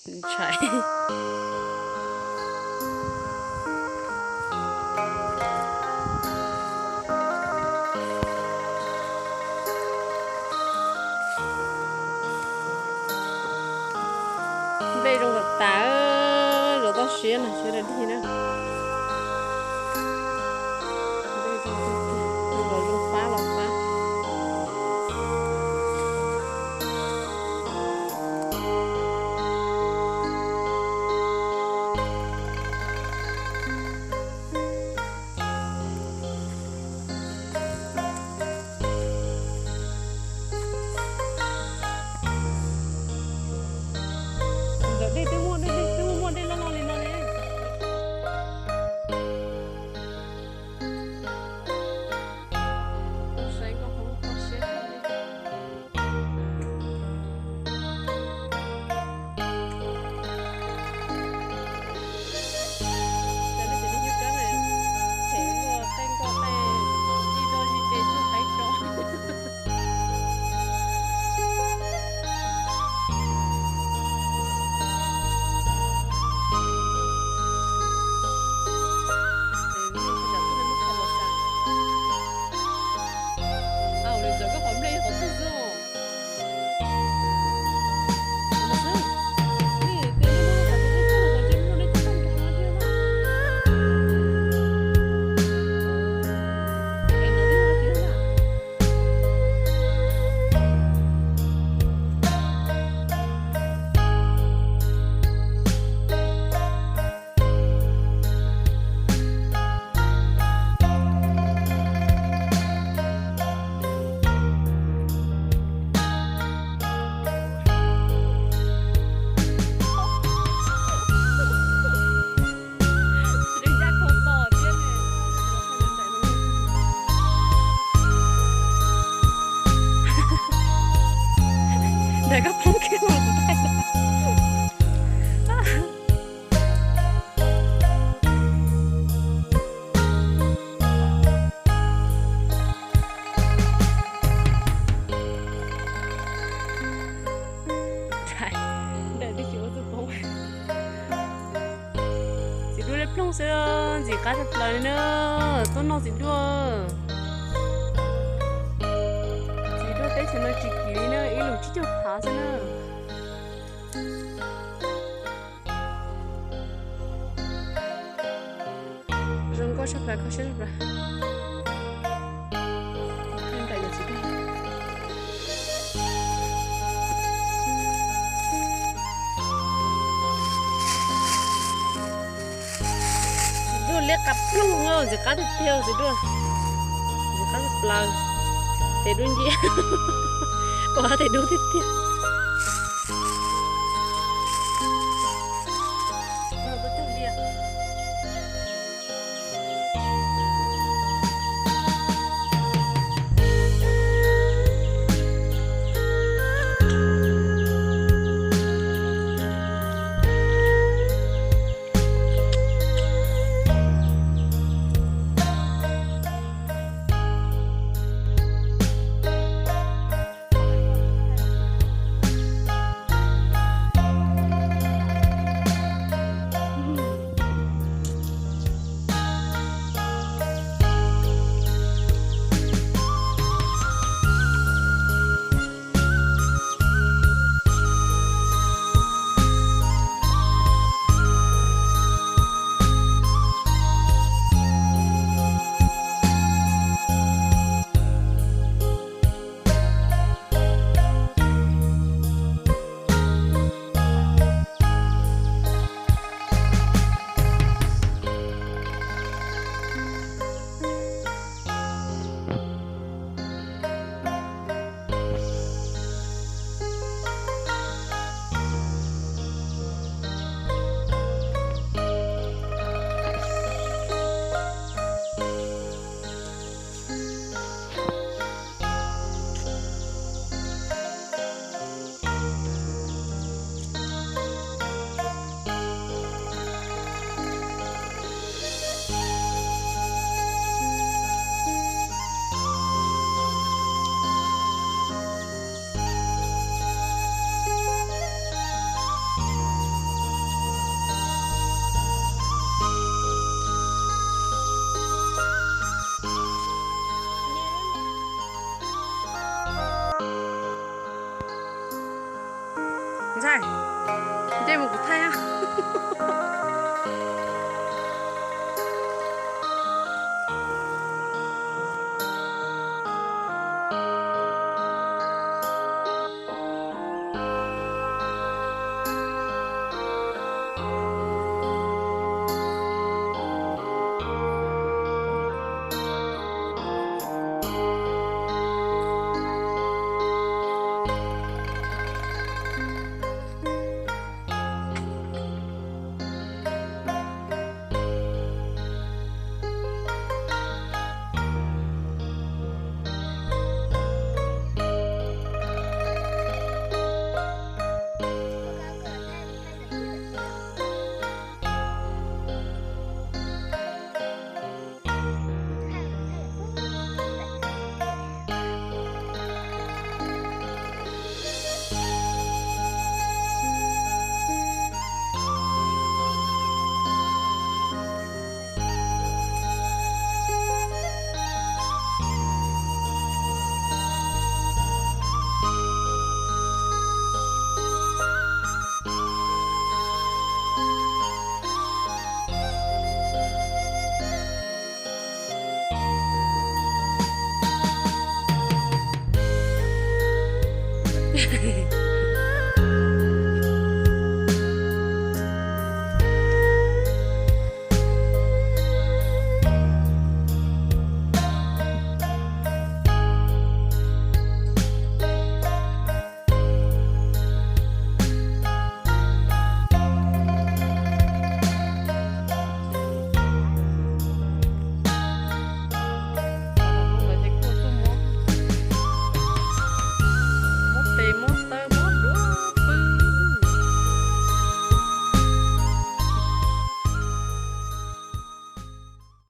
Ntshai. Nplej zoo tas tas, zov toj siab no sawv daws dig na. Nplej zoo tiag tiag, los zoo fab los fab. Ntawm dej twb muaj dej, twb muaj muaj dej loj loj li no li. Saib nkauj hmoob toj siab. Cov nej cov nej yug kab na, them luaj qaij nkoj qaij ib toj ib ce cuag qaib tso. Ntawm koj poob kiag los kuv thaij. Ntawm twb tsis ua txuj poob. Txiv duaj liab ploog xwb, ntxim qab tshaj plaws li na. Tuaj noj txiv duaj. Txiv duaj teb chaws no tsis kim li na, ib lub tsib caug phav xwb na. Zoo nkauj tshaj plaws, kho siab tshaj plaws. Txiv duaj liab qab ploog, ntxim qab tiag tiag txiv duaj. Ntxim qab tshaj plaws. Tes dub nciab. Kuv tes dub tiag tiag. Nce mus kuv thaij.